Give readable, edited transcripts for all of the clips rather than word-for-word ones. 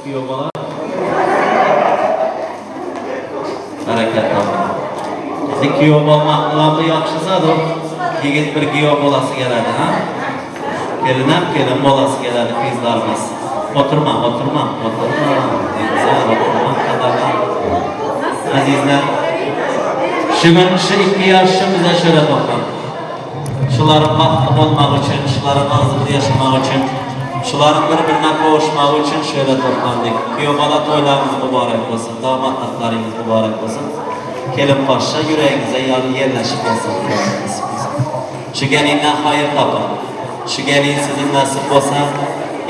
Giýew bolar. Bereket tapyň. Indi giýew bolmaklygam bir ýagşy zat ol. Ýigit bir giýew bolasy geledi, ha? Gelinem gelin bolasy geledi gyzlarymyz. Oturmaň, oturmaň, oturmaň. Gyzlar, oturmak gadagan. Azizler, şu gün şu iki ýaş şu bize şöyle toplan. Şularyň bagtly bolmagy üçin, şularyň agzybir ýaşamagy üçin, şularyň bir-birine gowuşmagy üçin şeýle toplandyk. Kýew-bala toýlaryňyz mübarek bolsun, damatlyklaryňyz mübarek bolsun. Kelinpaşşa ýüregiňize ýerleşip bolsun, Hudaýym nesip etsin. Şu gelinden haýyr tapyň. Şu gelin siziň nesip bolsa,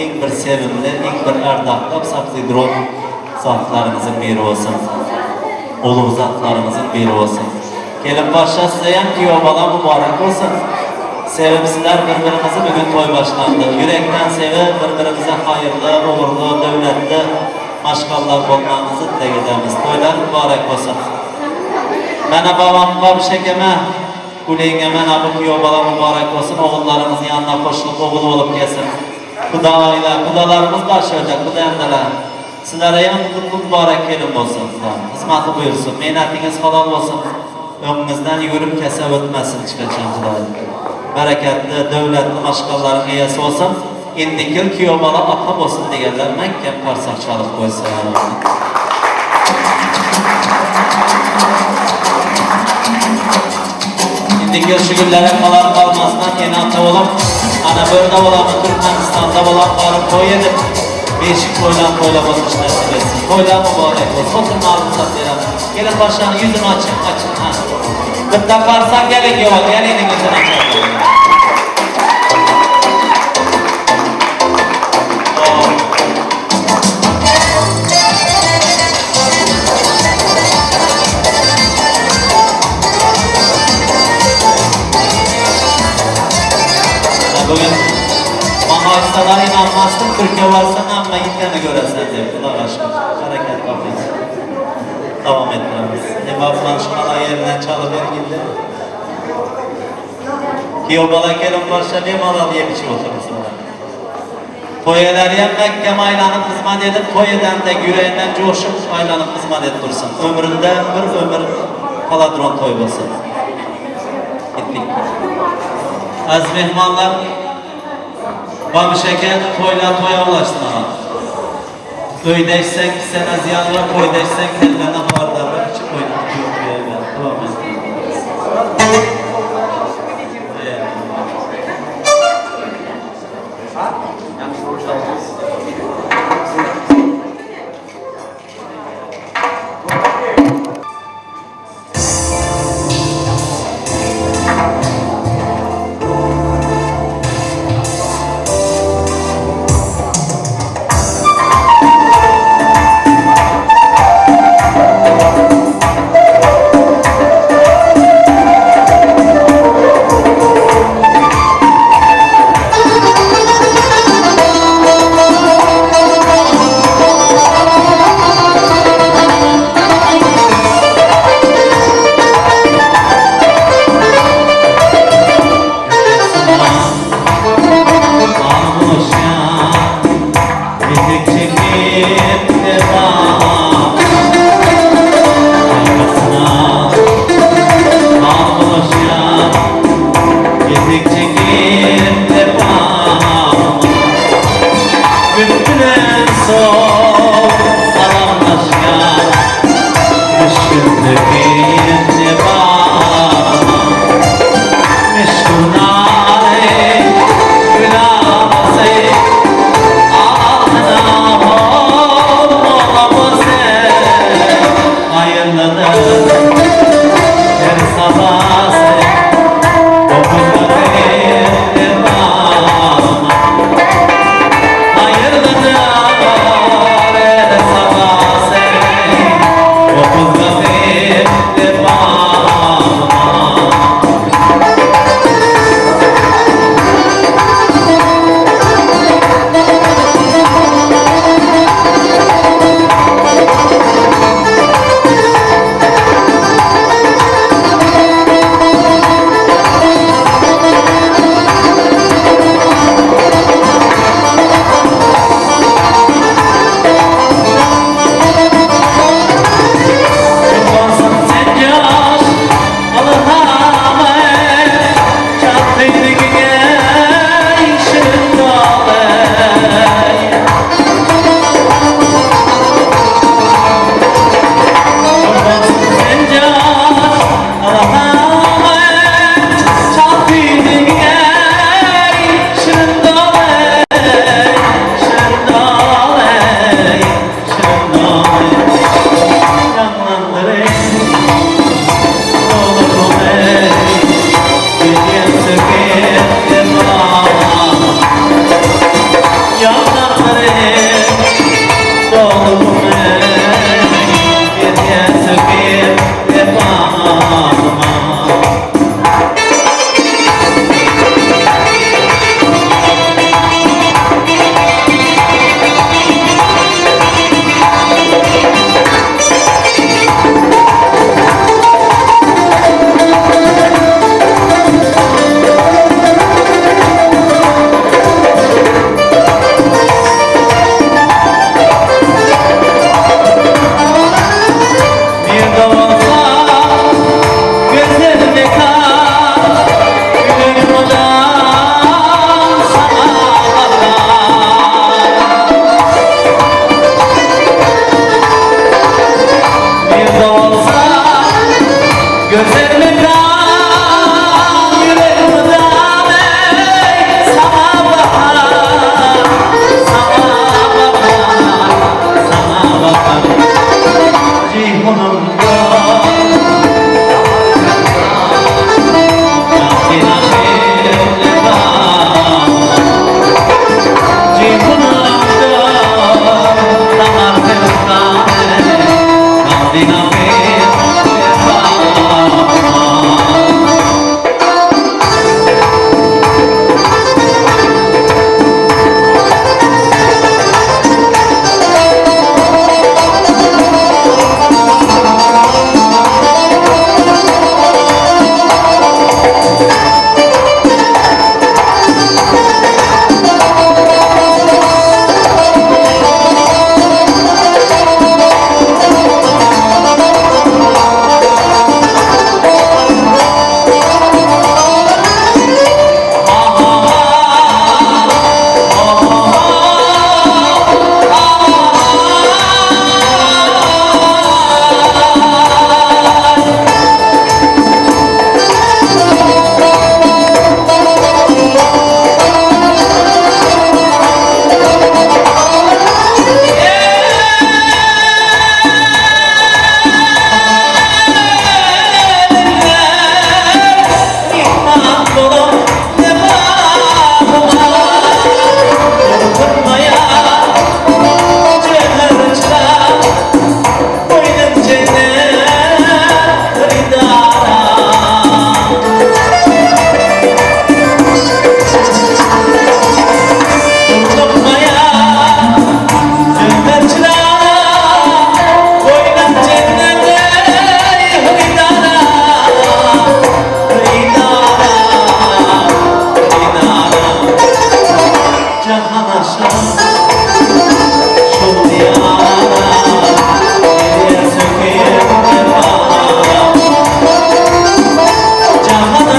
iň bir sevimli, iň bir ardakly absakzidron zatlaryňyzyň biri bolsun. Ulug zatlaryňyzyň biri bolsun. Kelinpaşşa sizeýem kýew-bala mübarek bolsun. Sevip sizler bir-biriňizi bu gün toý başlandy. Ýürekden sevip bir-biriňize haýyrly, ugurly, döwletli maşgalalar bolmagyňyzy dileg edemiz. Toýlar mübarek bolsun. Mena babam Babyşekeme, Güleňňe mena bu kýew-bala mübarek bolsun ogullaryňyzyň ýanyna goşulyp ogul bolup gelsin. Kuda aýla, kudalarymyz bar şöyle, kuda endeler. Sizlereyem gutly mübarek gelin bolsun Hudam hyzmaty buýursun mehnetiňiz halal bolsun öňüňizden ýüwrüp kese ötmesin hiç haçan Hudaý bereketli döwletli maşgalalaryň eýesi bolsun indiki ýyl küýew bala ata bolsun diýenler mäkkem karsak çalyp goýsa. Indiki ýyl şu günlere galar galmazdan ene ata bolup ana börde bolammy Türkmenistanda bolam baryp toý edip Beşik toýlan toýlap oturyş nesip etsin. Toýlar mübarek bolsun. Oturmaga rugsat beremok. Gelin paşanyň ýüzüni açyň, açyň, ha. Bitta barsa gelin ýok, geliniň ýüzüni açaly. Bugün Maňa aýtsalar ynanmazdym, Türkiýe barsaň hamma ýitgeni görersen diýip, Hudaga şükür. Bereket tapyň. Dowam etdiremiz. Ebaplan şu gala ýerinden çalyber gildi. Giýew bala gelin barşa bemalal ýep içip oturmysyňlar. Toý elerýem mäkkem aýlanyp hyzmat edip toý edende ýüreginden joşup aýlanyp hyzmat edip dursun. Ömründe bir ömür paladron toý bolsun. Gitdik. Aziz mehmanlar Babyşeker toýlar toýa ulaşsyn agam. Öýde içseň kisene zyýan bolar, toýda içseň kellene habardarlar içip oýnap ýok ýerler. Dowam etdiremiz.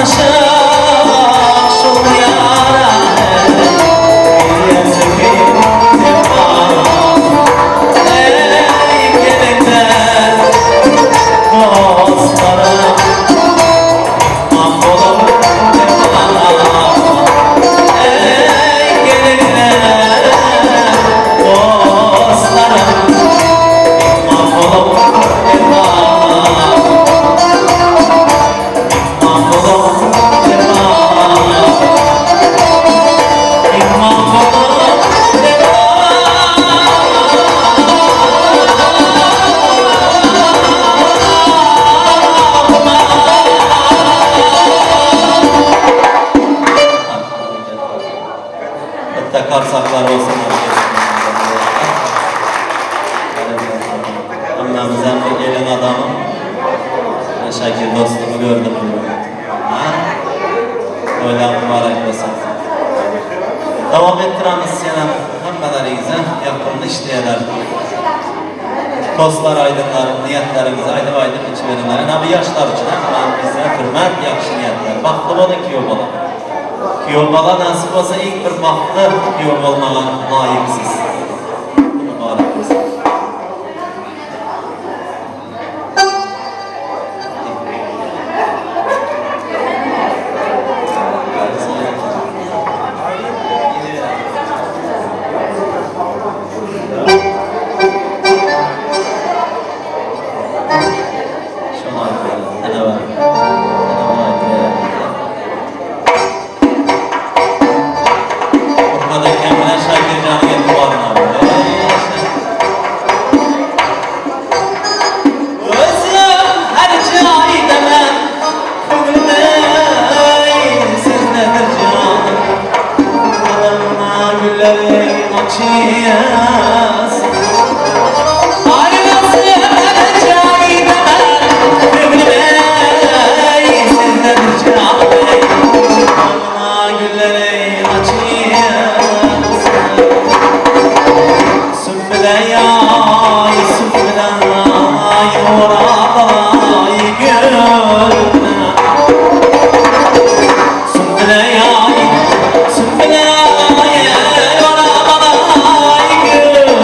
Ýaraşar şol ýara Bilýänse kim sen Eý gelinler dostlarym Myhman bolup Eý gelinler dostlarym Myhman bolup Bitte bolsun. Hemmämizem bir gelen adamym. Men Şakir dostumy gördüm. Ha? Toýlar mübarek bolsun. Dowam etdiramiz senem hemmeleriňize ýakymly işleýärler. Tostlar aýdymlar, niýetleriňizi aýdyp aýdyp içiberiňler. Ine bu ýaşlar üçin hemme bizden hürmet, ýagşy niýetler. Bagtly boluň küýew bala. Küýew bala nasip bolsa iň bir bagtly küýew bolmaga laýyksyz. Mübarek bolsun. Özüm her jaýda men köňlüm sizdedir janym. Adamyna gülleri açýas. Aý özüm her jaýda men köňlüm sizdedir janym. Adamyna gülleri açýas. Sümbüle ýaý, sümbüle aý, oralaý gülüne. Sümbüle ýaý, sümbüle aý, oralaý gülüne.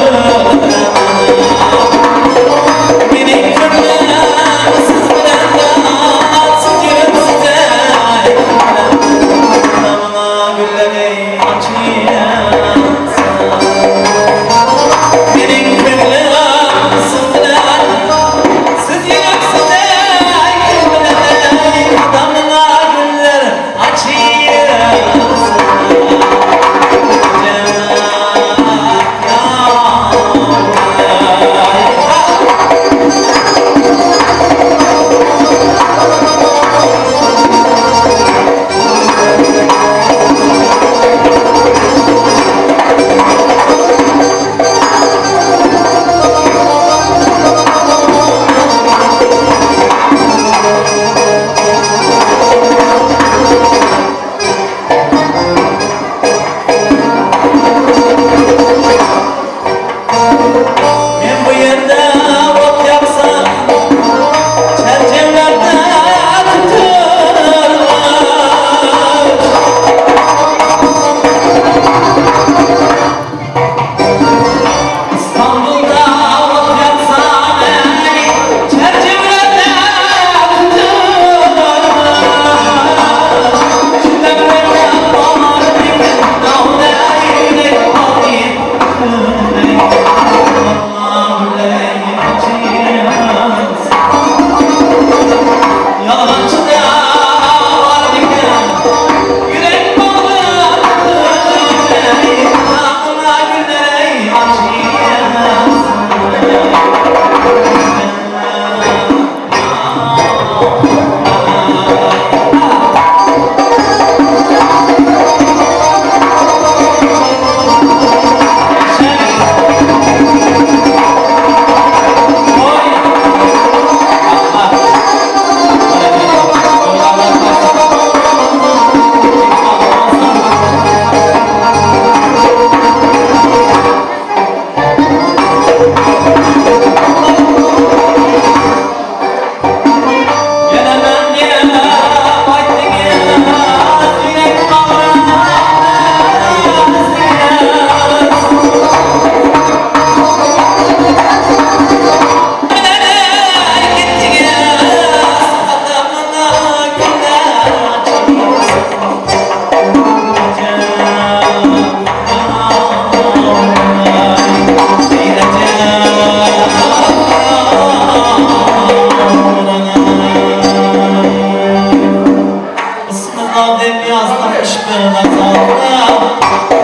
Dem ýazdyk yşkyň azabyna,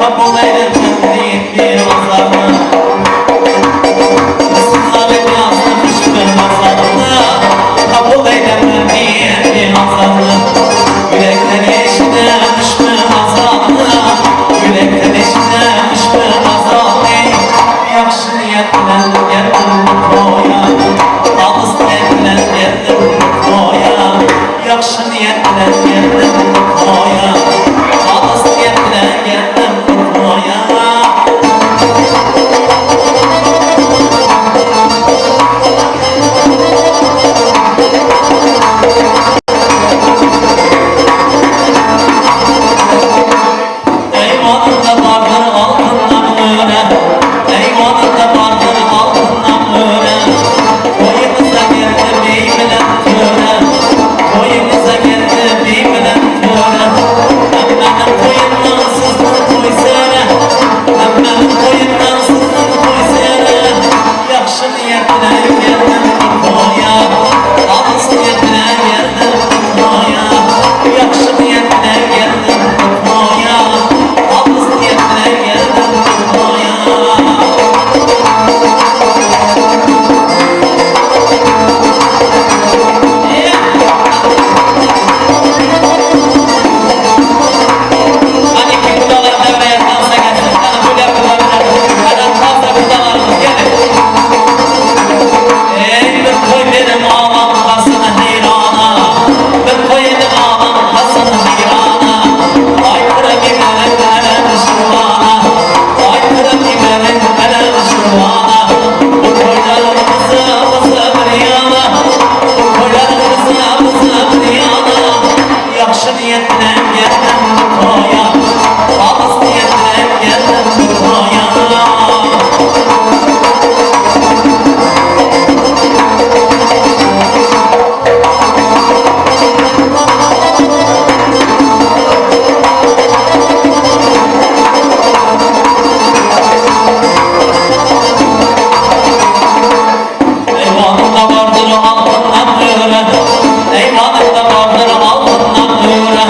Kabul eýlesin diýip bir azarmy. Bismillah dem ýazdyk yşkyň azabyna, Kabul eýlesin diýip bir azarmy. Ýürekden eşiden yşkyň azabyna, Ýürekden eşiden yşkyň azabyny. Ýagşy niýet bilen geldim bu toýa, Halys niýet bilen geldim bu toýa. Ýagşy niýet bilen geldim bu toýa, Halys niýet bilen geldim bu toýa. Eýwanynda bardyr altyndan öre, Eýwanynda bardyr altyndan öre, Toýumyza geldi beý bilen töre, Toýumyza geldi beý bilen töre. Hemmäniň toýundan sizniň toý sere, Hemmäniň toýundan sizniň toý sere. Ýagşy niýet bilen geldim bu toýa, Halys niýet bilen geldim bu toýa. Ýagşy niýet bilen geldim bu toýa, Halys niýet bilen geldim bu toýa. Hany ki gudalar däwreye tansa gelsin, hany gülä gudalar, hany tansa gudalarymyz geliň. Eý bir toý berim alam kalsyn heýrana, Bir toý edip alam kalsyn heýrana, Aýtdyrym iberiň älem şirwana, Aýtdyrym iberiň älem şirwana. Bu toýlaryň gyzy-gyzy bir ýana, Bu toýlaryň gyzy-gyzy bir ýana. Ýagşy niýet bilen geldim bu toýa, Halys niýet bilen geldim bu toýa. Eýwanynda bardyr altyndan öre, Eýwanynda bardyr altyndan öre.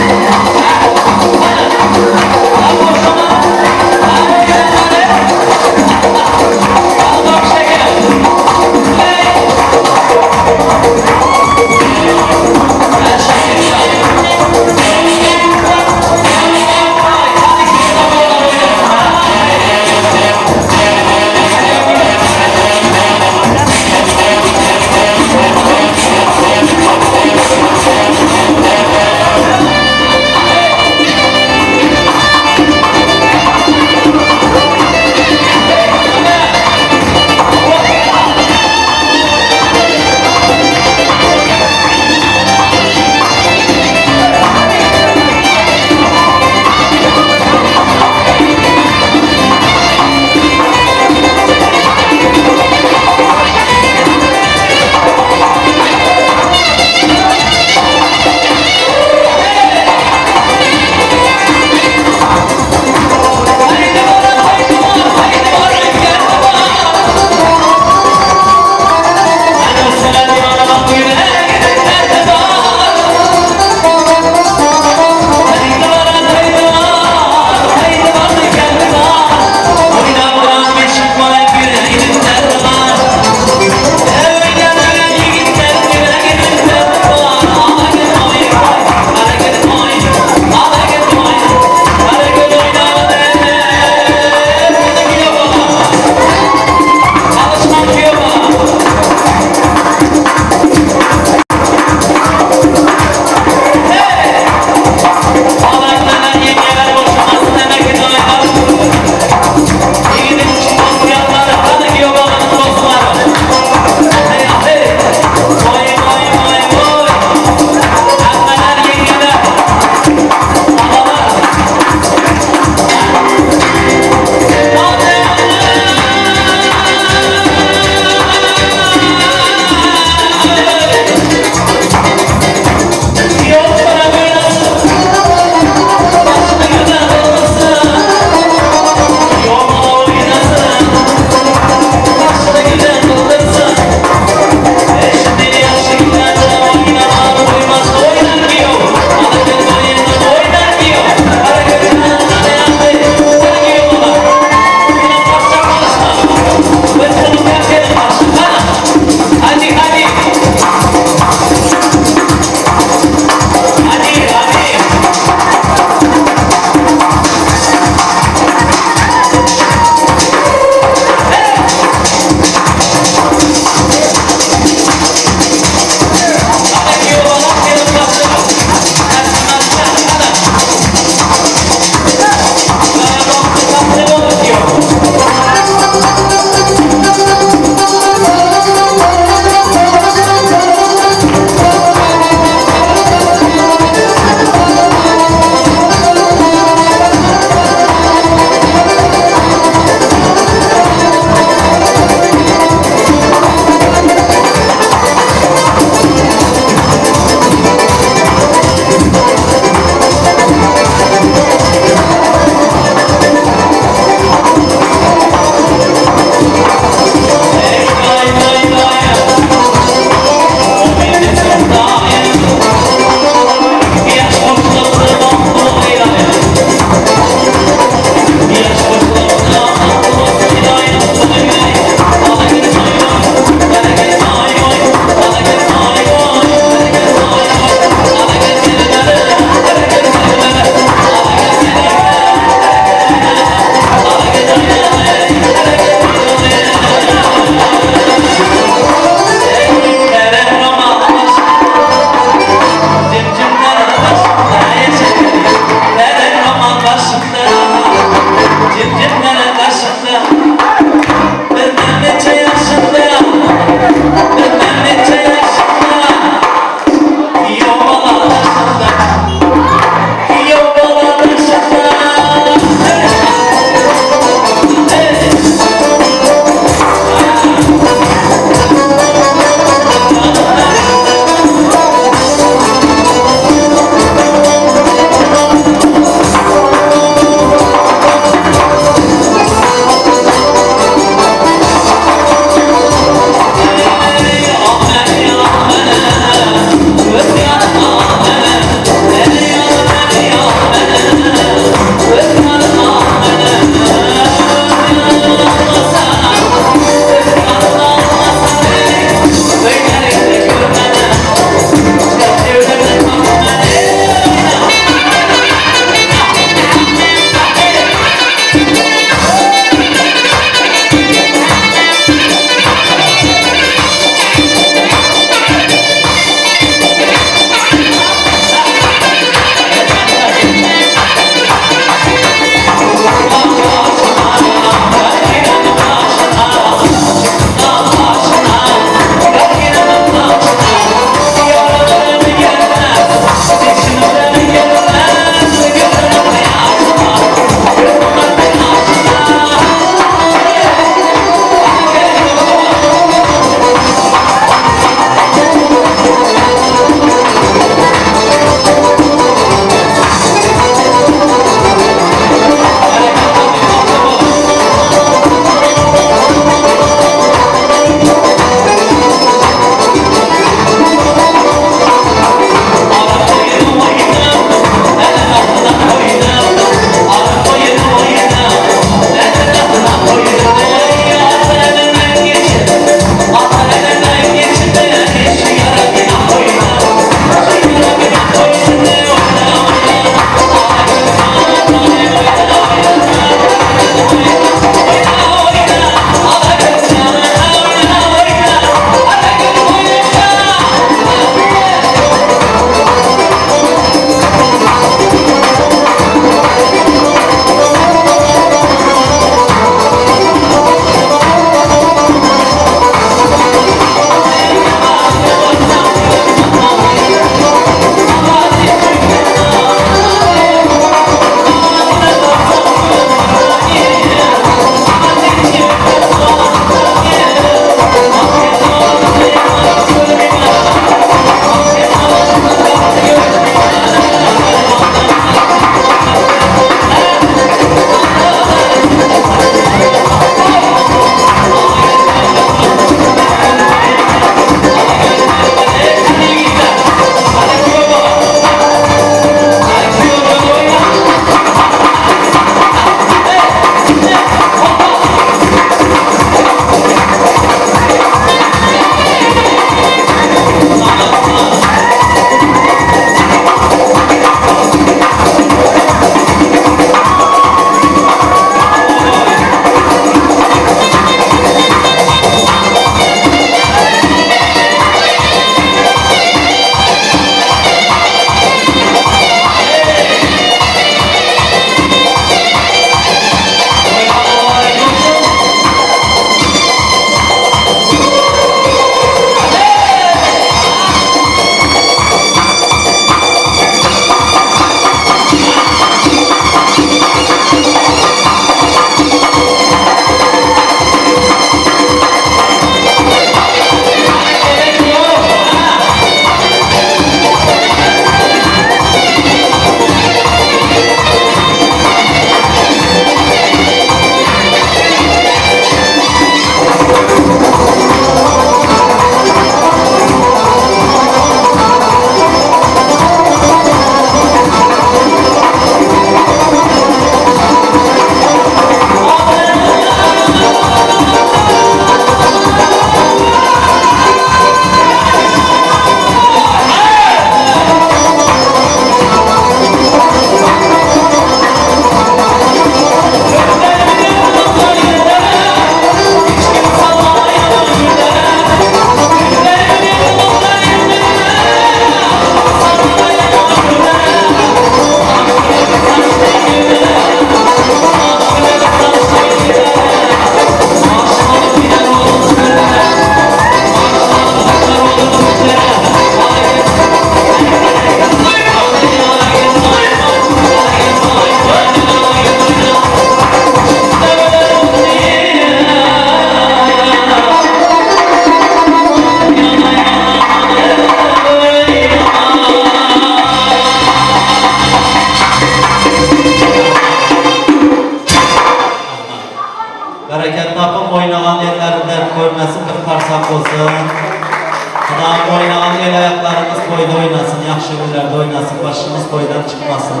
Hudaýym oýnagan el-aýaklarymyz toýda oýnasyn, ýagşy günlerde oýnasyn, başymyz toýdan çykmasyn.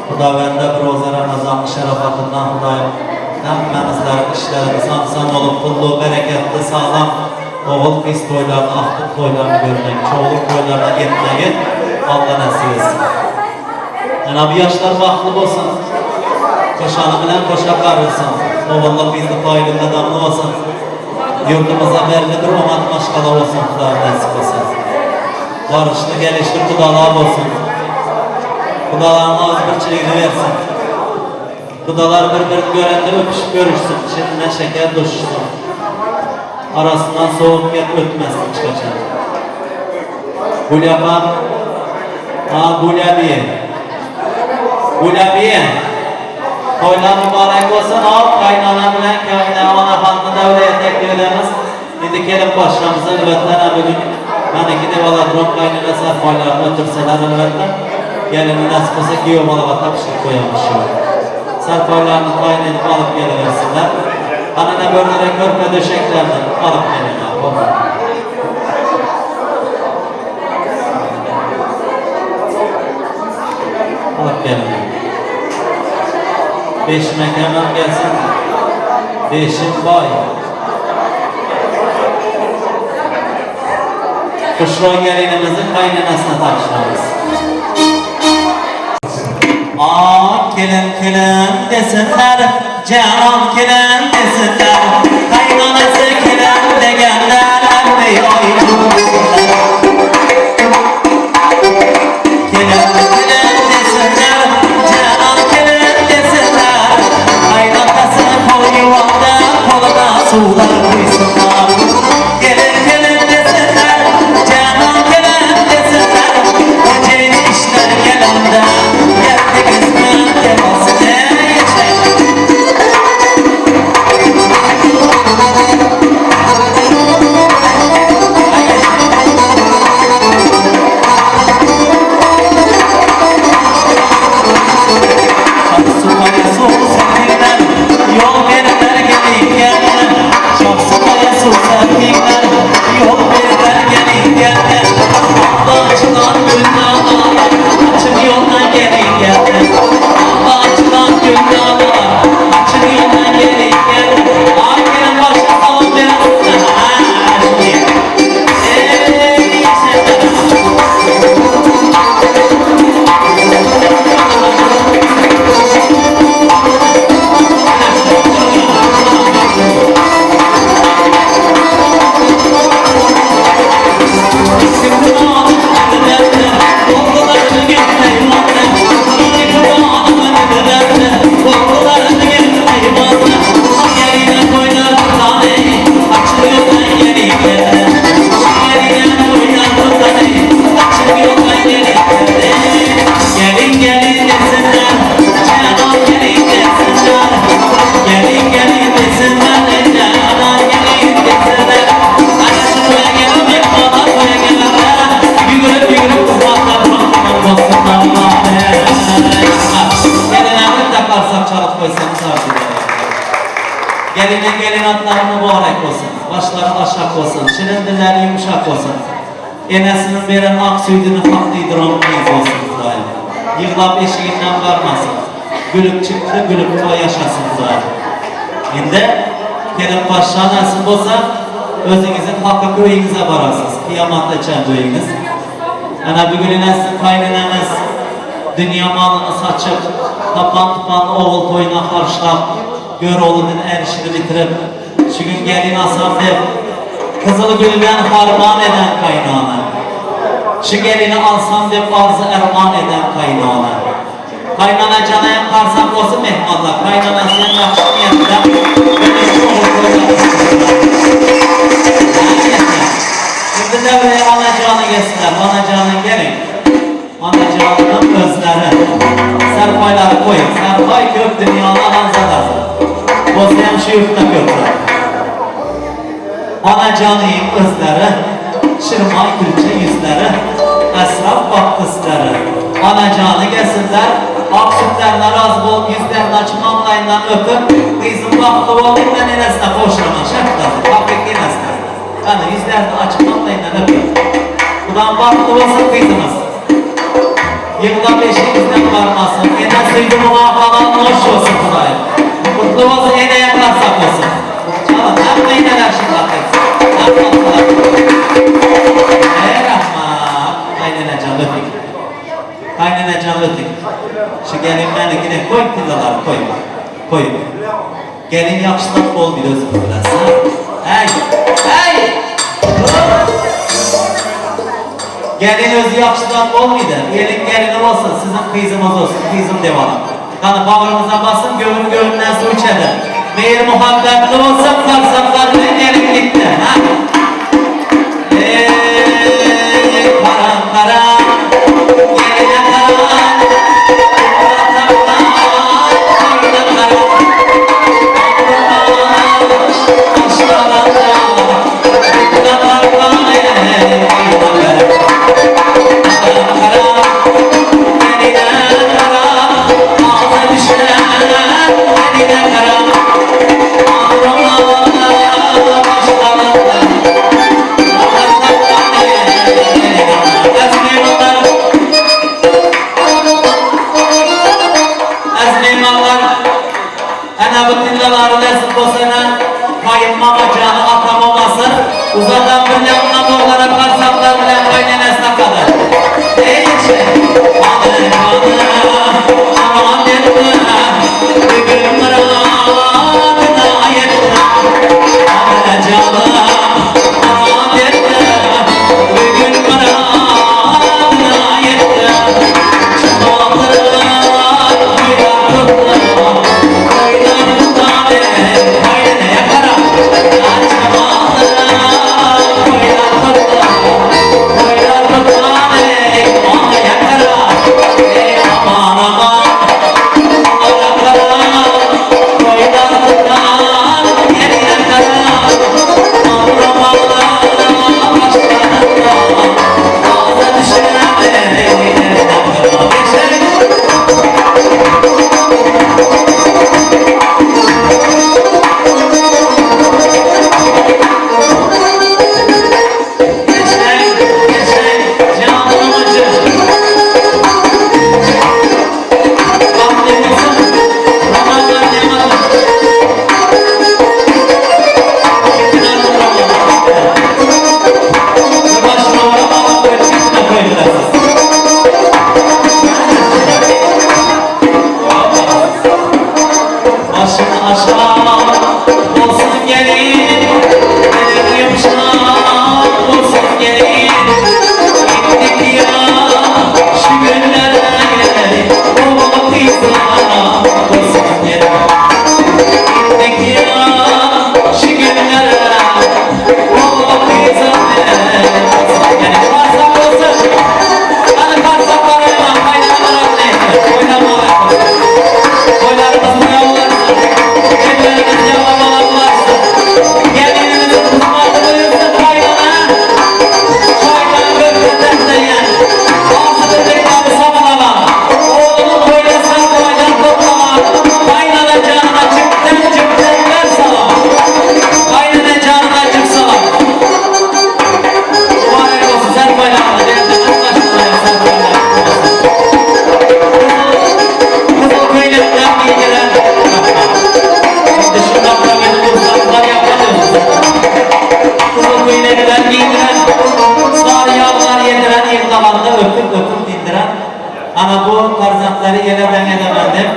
Hudawende bir roza Ramazanyň şerafatyndan Hudaýym hemmämizleriň işlerimiz aňsan bolup, pully, bereketli, saglam ogul gyz toýlaryny, agtyk toýlaryny görmek, çowluk toýlaryna ýetmegi Alla nesip etsin. Ene bu ýaşlar bagtly bolsun. Koşany bilen koşa garylsyn. Ogully gyzly toýly gadamly bolsun. Ýurdumyza belli bir oňat maşgala bolsun Hudaý nesip etsin. Baryşly gelişli gudalar bolsun. Gudalaryň agzybirçiligini bersin. Gudalar bir-birini görende öpüşip görüşsin, şirinden şeker duşuşsun. Arasyndan sowuk gep ötmesin hiç haçan. Gulýapam, a Gulýabiýe. Gulýabiýe. Toýlar mübarek bolsun, hop, gaýynana bilen kaýynana halkyny döwreye teklip edemiz. Indi gelip başlamyza elbetde ana bu gün maniki dep aladrom gaýynene sarpaýlaryny ötürseler elbetde gelini nasip bolsa giýew balaga tapşyryp goýamyz şu gün. Sarpaýlaryny taýyn edip alyp gelibersinler. Hany ine börlere körpe döşeklerini alyp geliňler boldy. Alyp geliňler. Beşim ekemem gelsin. Beşim baý. Guşroý gelinimizi kaýnenesine tabşyrarys. Ak gelin kelin desinler, Jenan kelin desinler, Kaýnanasy kelin degenler Äwli aýdylsynlar. Kelin kelin desinler, Jenan kelin desinler, Kaýnatasy koýuwanda Goluna suwlar guýsunlar. Gelin gelin desinler, Jenan gelin desinler, Hojeni işler gelende, Geldi kysmet gelsin eý eşek. Aý eşek. Şahsupaýa suw sepdiňler, Ýol berler gelin gelne. Şahsupaýa suw sepdiňler, Ýol berler gelin gelne. Agzy açylan gül daglar, Açyk ýoldan gelin gelne. Agzy açylan gül daglar, Açyk ýoldan gelin gelne. Aý gelin başa salam bersin, hä şuny. Eý şeker. Gelin gelin desinler, Canan gelin desinler. Gelin gelin desinler, Canan gelin desinler. Ana şu toýa gelen mehmanlar toýa gelenler, Ýügürip ýügürip kysmatlar bagtyňyz bolsun Geline bir-de garsak çalyp goýsaňyz arzuw bolar. Geline gelin atlary mübarek bolsun, Başlary aşak bolsun, şirin dilleri ýumşak bolsun. Enesiniň beren ak süýdüni hak diýdiren gyz bolsun Hudaýym. Ýyglap eşiginden barmasyn. Gülüp çykdy, gülüp toý ýaşasyn Hudaýym. Indi Kerim paşşa nasip bolsa, özüňiziň hakyky öýüňize bararsyz. Kyýamatda çenli öýüňiz. Ana bu gün ine siziň kaýneneňiz dünýe malyny saçyp, tapan-tupan ogul toýuna harçlap, Göroglynyň är işini bitirip, Şu gün gelin alsam dep, Gyzyl gülden harman eden kaýnana. Şu gelini alsam dep arzy-erman eden kaýnana. Kaýnana jana hem garsak bolsun mehmanlar, Kaýnanasy hem ýagşy niýetde, Öňüsi ogul toýlar Indi döwreye anajany gelsinler, anajany geliň. Anajanynyň özleri. Serpaýlary goýuň. Serpaý köp dünýäni alan zadasy. Bolsa hem şu ýurtda köp zat. Anajanyň özleri, Şirmaý külçe ýüzleri, Esrap bakdy sizlere. Anajany gelsinler, ak sütlerine razy bolup ýüzlerini açyp maňlaýyndan öpüp, Gyzym bagtly bol diýip men enesine gowşuraman şertdasy, hakyky enesine. Hany, ýüzlerini açyp maňlaýyndan öpüň. Mydam bagtly bolsun gyzymyz. Ýygla beşigimizden barmasyn. Ene süýdi muňa halal noş bolsun Hudaýym. Gutly bolsun eneye garsak bolsun. Çalyň hemme eneler şypa etsin. Rahmat Eý rahmat. Gaýnenejan öpüň. Gaýnenejan öpüň. Şu gelinmänikine koý tyllalary koý. Koý. Gelin ýagşylap bol bir özüňiz bilersiň. Äý! Äý! Gelin özi ýagşylap bolmydy. Gelin gelini bolsun, siziň gyzyňyz bolsun, gyzym dep alyň. Hany bagryňyza basyn, göwün göwünden suw içedi. Meýir-muhabbetli bolsak, sarsaklar bilen gelin gitdi. Hä? Eý, karam, karam, geline karam, Äziz myhmanlar, ana bu tillalary nesip bolsa ene gaýynmama jany atam olmasyn, uzadan bir ýakyndan doglara parsaklar bilen gaýynenesine kadar. Eý içi, hany, hany, aman ýetdi, bugün myradyna ýetdi. Hany janym, aman ýetdi, bugün myradyna ýetdi. Başyň aşak bolsun gelin, Eliň ýumşak bolsun gelin. Gitdik ýa şu günlere, Oba gyzlar bolsun gelin. Gitdik ýa şu günlere, Oba gyzlar bolsun gelin. Varsa bolsun. Hany garsaklar oýnaň, gaýnanalar bilen oýnamaly. Toýlarymyz toýa ulaşsyn. Ellerimiz ýaglamalar ulaşsyn. Gelinimiziň kysmaty buýursyn gaýnana. Çaýdan gökde täsleýän. Agzy birlikleri samalaman. Oglunyň toýuna sag toýdan toplaman. Gaýnana janyna jüpden jüpden ber salam. Gaýnana janyna jüp salam. Mübarek bolsun serpaýlaryňyz gelneňiz maşgalaňyz serpaýlary bolsun. Gyzyl köýnekler geýdiren Indi şu gapda meni gursaklar ýapan özüne. Gyzyl köýnekler geýdiren, sary ýaglar ýediren, ýygnalanda öpüp-öpüp diýdiren. Ana bu perzentlary ele deň edemen dep,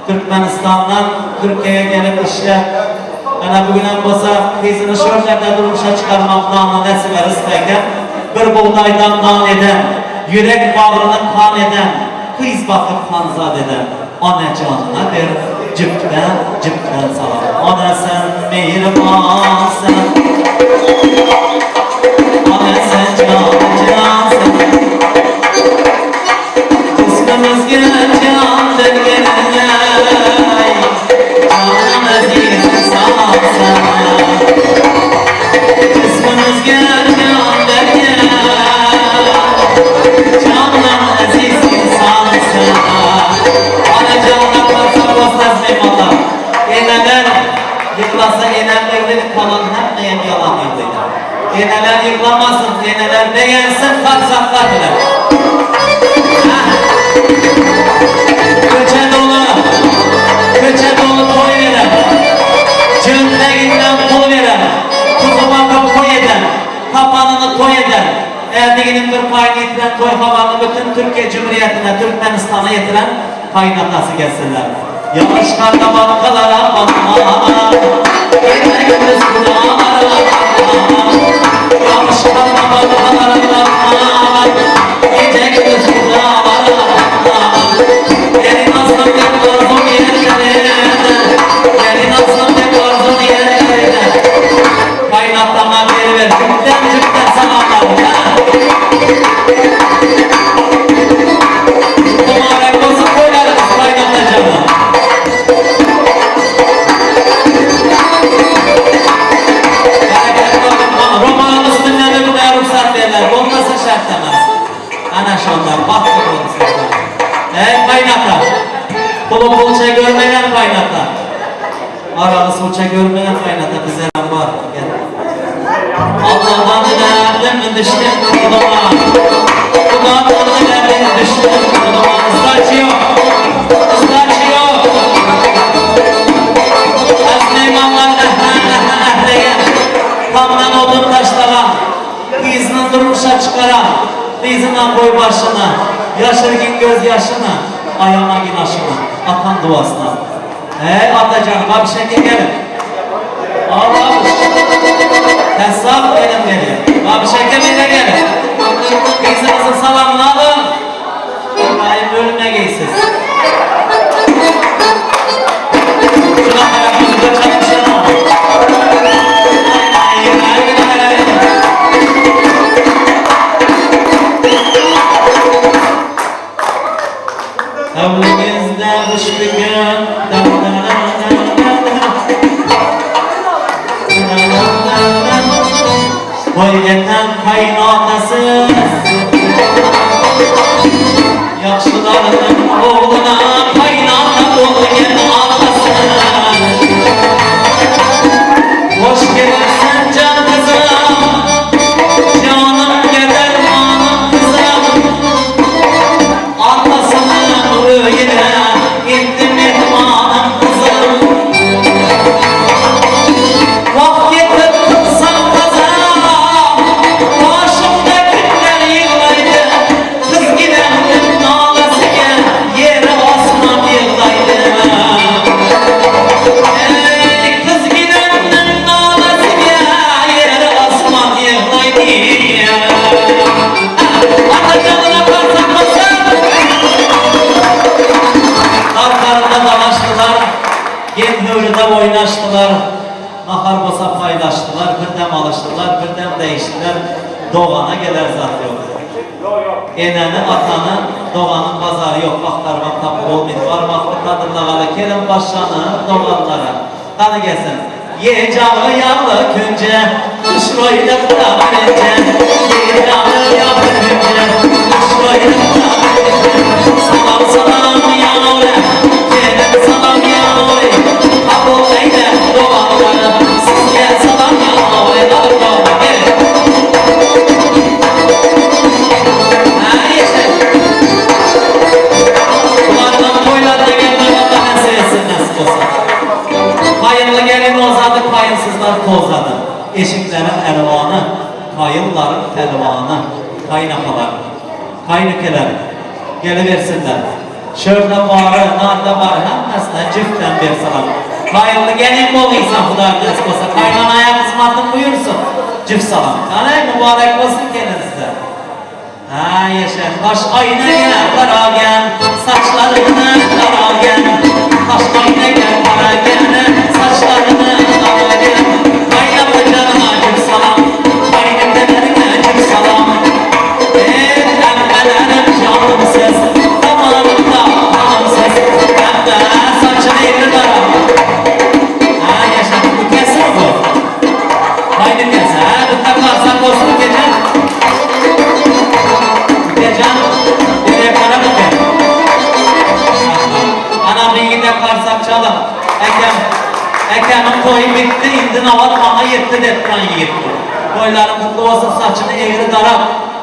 Türkmenistandan Türkiýä gelip işläp, ana bu günem bolsa gyzyny şol ýerde durmuşa çykarmak nana nesibe rysk eken, bir bugdaýdan nan eden, ýürek bagryny kan eden, gyz bakyp hanzat eden Ana janyna ber jüpden jüpden salam Ana sen meýriban sen Ana sen jany jan sen Jismimizge jan bergeneý Jandan eziz insan sen Jismimizge jan bergen Jandan eziz insan sen Ana janyna parça bolsa myhmanlar Eneler ýyglasa enem ýyglydy kalan hemmeýem ýalan ýyglydy. ýyglamasyn, eneler begensin parsaklar bilen. Köçe doly, köçe doly toý beren, çöňňeginden pul beren, tuzy bakyp toý eden, tapanyny toý eden, ädiginiň bir paýyny ýitiren toý habaryny bütin Türkiýe Jümriýetine, Türkmenistana ýetiren gaýynatasy gelsinler. Ýagyş garda batgalara batman, Gece-gündiz gudalara batman. Ýagyş garda batgalara batman, Gece-gündiz gudalara batman. Gelin alsam dek arzuw ýerlere, Gelin alsam dek arzuw ýerlere. Gaýynatama beriber jüpden-jüpden salamlary, hä? Mübarek bolsun toýlaryňyz gaýynatajanlar. Bereketli bolsun. Romanyň üstünden öpmäge rugsat berler. Bolmasa şert emas. Ana şonda bagtly boluň sizler. Eý gaýynata. Puly pulça görmegen gaýynata. Aragy suwça görmegen gaýynata bizerem bar. Gel. Alladan dilädim düşdüm guduma. Hudadan dilädim düşdüm guduma. Sdaçi ýok. Sdaçi ýok. Az myhmanlar ähä-ähä ähleýän. Tamdan odun taşlagan. Gyzyny durmuşa çykaran. Dyzyna goý başyny. Ýaşyrgyn göz ýaşyny. Aýamagyn aşyny. Atam duasyna. Äý Atajan babyş eke gelin. A babyş. Hessap gelin gelin. Babyş eke mene gelin. Gyzyňyzyň salamyny alyň. Daýym ölmegeysiz. Şuna aýagyňyzda çakyşanok. Howlymyzda gyş bigän Toý eten kaýynatasy Ýagşylaryň ogluna kaýynata bolýan atasy Hoş gelipsiň jan gyzym Janym gedermanym gyzym Atasynyň öýüne gitdi myhmanym gyzym. Wah ýetip kylsam kaza, Başymda kimler ýyglaýdy, Gyz gidendiň nalasyga, Ýeri osman ýyglaýdy. Eý, gyz gidendiň nalasyga, Ýeri osman ýyglaýdy. Ata janyna parsak bolsun! Arkalarynda dalaşdylar, Geň höwrüde oýnaşdylar, Nahar bolsa paýlaşdylar, Bir dem alyşdylar, bir dem degişdiler, Dogana geler zat ýok. Enäni, atany, doganyň bazary ýok, Agtarybam tapyp bolmydy. Barmakly kadyrlagaly kelin başşany doganlara. Hany gelsin. Ye jagly ýagly künje, Düşroýlykda birinje. Ye jagly ýagly künje, Düşroýlykda birinje. Salam salam ýaly, Gelin salam ýaly, Kabul eýle doganlar, Sizge salam ýaly. Alyp dogan gelin. Hä ýeşil. Bulardan toýlarda gelmek Allah nesip etsin nesip bolsa. Paýynly gelin ozady, paýynsyzlar tozady. Eşikleriň älwany, paýynlaryň pälwany. Kaýynapalar, kaýynekeler gelibersinler. Şörde bary, narda bary hemmesine jübten bir salam. Paýynly gelin bolgysan Hudaý nesip bolsa kaýynanaýa hyzmatyn buýursyn. Jüp salam. Hany mübarek bolsun gelin size. Hä ýeşe kaş aýnaga garagan saçlaryna garagan kaş aýnaga garagan saçlaryna garagan gaýnata janyma jüp salam gaýneteleriňe jüp salam Eý hemmelerim janym siz damarymda ganym siz hemme saçyny gara Hä ýeşe bu kesimi bu gaýnekesi hä bu takarsak bolsun keje. Bukejan, nereye kara buke? Ana ýigide karsak çalyň. Ekem, Ekemiň toýy bitdi, indi nobat maňa ýetdi depdan ýigit bu. Toýlaryň gutly bolsun saçyny egri darap,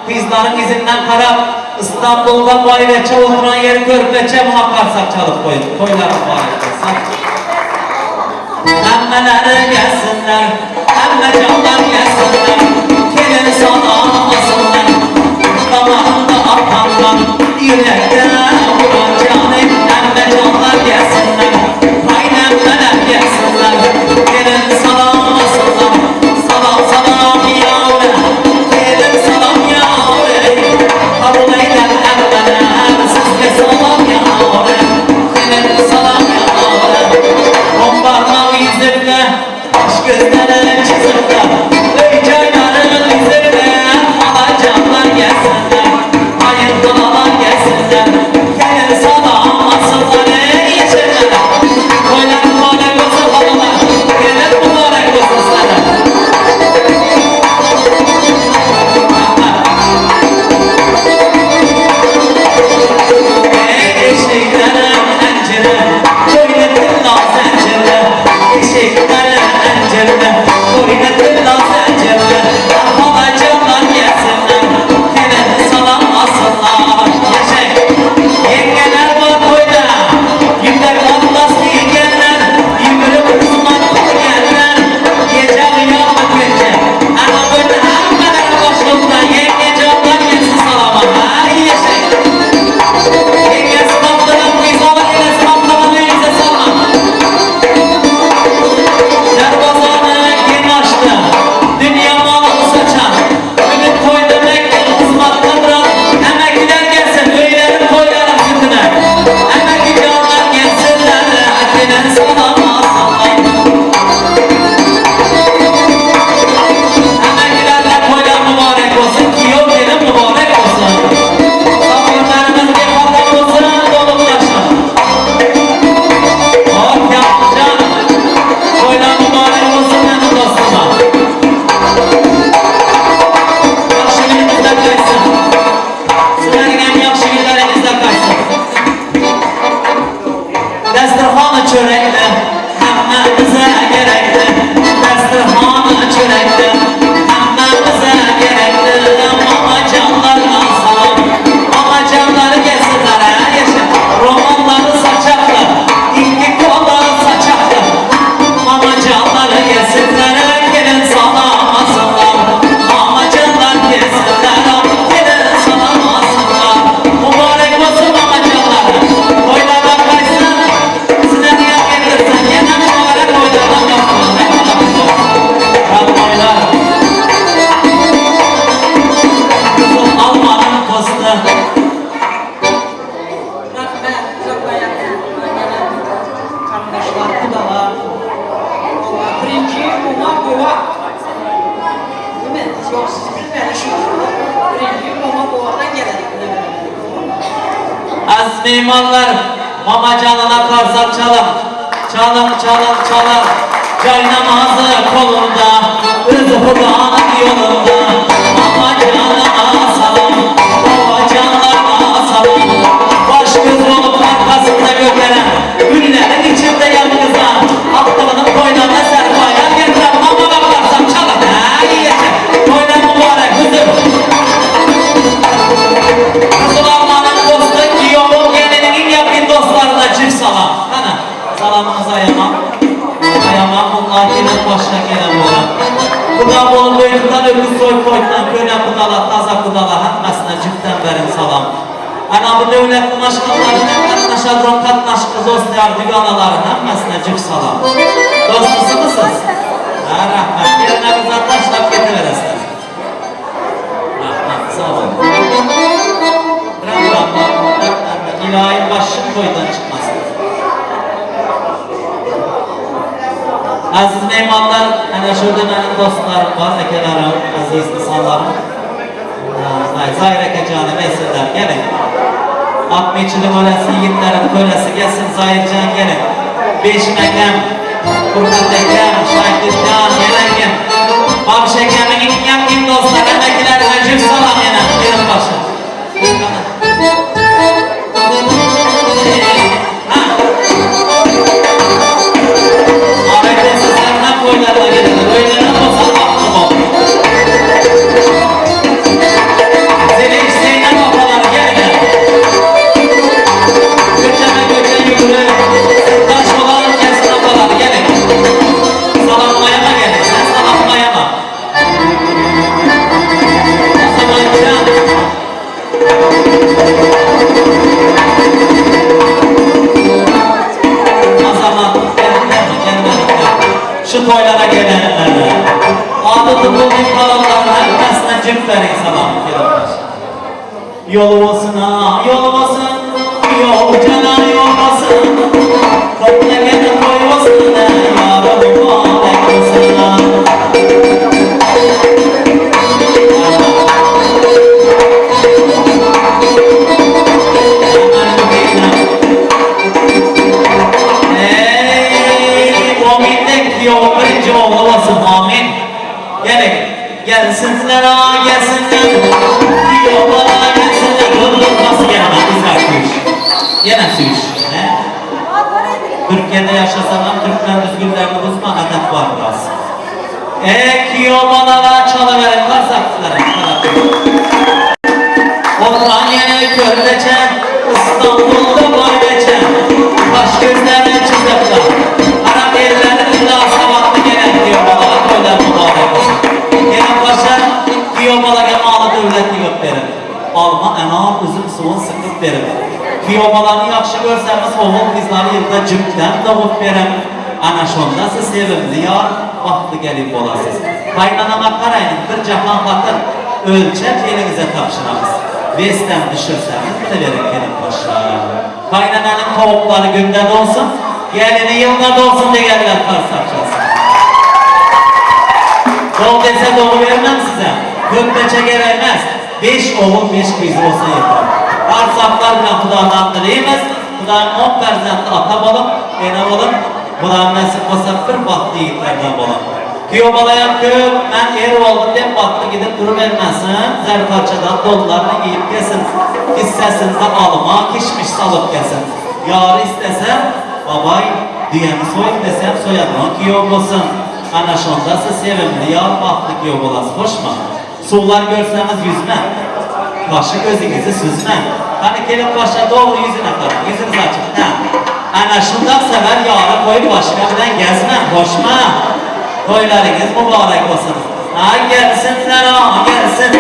Gyzlaryň yzyndan garap, Istanbulda baýbeçe oturan ýeri körpeçe muňa karsak çalyp goýuň. Toýlar mübarek bolsun. Hemmeleri gelsinler, hemme janlar gelsinler, Gelin salam alsynlar, Damarynda akan gan, ýürekde uran jany, Hemme janlar gelsinler, gaýynenmeler gelsinler, Gelin salam alsynlar, Salam salam ýaly, Gelin salam ýaly, Kabul eýlär hemmeler, Sizge salam ýaly, Gelin salam ýaly. On barmagy ýüzükde, Baş gözleri çyzykda, Öý jaýlary düzükde, Halajanlar gelsinler, Gaýyn halalar gelsinler, Gelin salam alsynlar, Eý ýeşerler, Toýlar mübarek bolsun halalar, Gelin mübarek bolsun sizlere. Rahmat. Eý eşiklerim encire, Köýne tylla zencire, Eşiklerim encire, Köýne tylla zencire, Halajanlar gelsinler, Gelin salam alsynlar. Ýaşaý. Ýeňňeler bar toýda, Ýüpek atlas geýgenler, Ýüwrüp gysmatly diýenler, Gije gyýamat geçer. Ana toýda hemmelere goşulsa, Ýeňňejanlar gelsin salama. Aý ýaşaý. Ýeňňe sypatlanan gyz ola ene sypatlanan öýüňize salam. Derwazany giň açdy. Dünýe malyny saçan. Bugün toý demek hyzmatda biraz Ämekiler gelsin öýleriň toýlaryň sütüne Ämeki janlar gelsinler Gelen salam alsynlar Ämekilerle toýlar mübarek bolsun Kiýew gelin mübarek bolsun Saparlarymyz bihatar bolsun dolup daşyp Hop Ýakupjan toýlar mübarek bolsun meniň dostuma. Ýagşy günüňizde gaýtsyn. Sizleriňem ýagşy günleriňizde gaýtsyn. Desterhany çörekli, hemme bize gerekli. Desterhany çörekli, hemme bize gerekli. Mamajanlardan salam. Mamajanlar gelsinler, hä ýeşe. Romanlary saçakly, ikki kola saçakly. Mamajanlar gelsinler, gelin salam alsynlar. Mamajanlar gelsinler, gelin salam alsynlar. Mübarek bolsun mamajanlar. Toýlardan gaýtsyn, sizler ýa getirsin, ýene mübarek toýlardan gaýtsyn. Radnoýlar. Gyzyl almanyň posty. Rahmet, uzakdan ýakyndan gelen garyndaşlar, gudalar. Oba birinji mama gowa. Değil mi? Ýok, siz bilmeli şu. Birinji mama gowadan gelen. Aziz mehmanlar, Mamajanyna karsak çalyň. Çalyň, çalyň, çalyň. Jaý namazy kolunda, Özi Hudanyň ýolunda. Mamajana salam, babajanlara salam. Baş göz bolup arkasynda göteren, Günleriň içinde ýalňyzan, Akdygynyň toýlaryna serpaýlar getiren mamaga karsak çalyň. Äý, ýeşe. Toýlar mübarek, hüzür. Gyzyl almanyň dosty, giýowyň, geliniň iň ýakyn dostlaryna jif salam. Hana, salamyňyzy aýamam. Aýamam, bunlar gelin başyna gelen bolar. Guda bolup öýtüden öküz soýup goýdulan köne gudalar, taza gudalar hemmesine jifden beriň salam. Ana bu döwletli maşgalalar bilen gatnaşaduran gatnaşykly dost-ýar düganalaryň hemmesine jif salam. Dostlusymy siz? Hä, rahmet. Gelneňizi taşlap getiberesiňiz. Rahmat, sag boluň. Rahmat, rahmat. Ylaýym başyň toýdan çykmasyn. Aziz mehmanlar, ana şurada meniň dostlarym bar, akalarim, aziz insanlarym. Aý, Zaýr aka jany gelsinler, geliň. Ak meçidiň ölesi, ýigitleriň kölesi gelsin, Zaýr jan geliň. Beşim akam, Furkat akam, Şakir jan, gel akam. Babyş akamyň iň ýakyn dostlary, ämekilerime jüp salam ýene, gelin başy. Ha. Arakesiz hem toýlaryna gelin. Öýlenen bolsa bagtly bol. jüp beriň salamy kelin paşa. Ýol bolsun a, ýol bolsun, Ýol jana ýol bolsun. Topla gelin toý bolsun, Ýara mübarek bolsun. Eý, ominde kiýowyň birinji ogly bolsun, amin. Geliň, gelsinler a, gelsinler, kiýowlar a, gelsinler. Dur, dur, nasıl gelmez, bizler süýş. Ýene süýş, he? Türkiýede ýaşasaňam türkmen düzgünlerini buzma, edep bar biraz. Eý, kiýow balalar, çalaweriň, garsakçylar, Oturan ýeri körpeçe, Istanbulda boý geçen, Kaş-gözlerini çyzypdyr. Arap elleri illa sowatly gelen giýewbalaga toýlar mübarek bolsun. Gelin-paşa giýewbalaga maly-döwlet ýygyp berin. Alma, enar, üzüm suwun sykyp berin. Giýewbalany ýagşy görseňiz ogul-gyzlary ýylda jübten dogup berin. Ana şonda siz sevimli ýar, bagtly gelin bolarsyz. Gaýynanaňa garaýyň, bir jahan hatyn, ölçäp eliňize tabşyrarys. Westem düşürseňiz bileweriň gelin paşa. Gaýynananyň towuklary günde dolsun, gelini ýylda dolsun degenler parsap çalsyn. Dog dese dogubermem size, köpbeçe gerekmez, beş ogul, beş gyz bolsa ýeter. Parsaplar bilen Hudadan dileýmiz, Hudaýym on perzentli ata bolup, ene bolup, Hudaýym nesip bolsa bir bagtly ýigitlerden boluň. Küýew balaýam köp, men er boldum diýip batly gidip durubermesin, zer parçadan donlaryny geýip gelsin, kissesinde alma, kişmiş salyp gelsin. Ýary islese, babaý, düýäni soý desem soýadygan küýew bolsun. Ana şonda siz sevimli ýar, bagtly küýew bolarsyz. Hoşmy? Suwlar görseňiz ýüzme. Başy gözüňizi süzme. Hany gelin başa dogry ýüzüne garaň. Ýüzüňizi açyň. Hä. Ana şundak seber ýary goýup başga bilen gezmäň. Hoşma. Toýlaryňyz mübarek bolsun. Ha gelsinler a gelsin.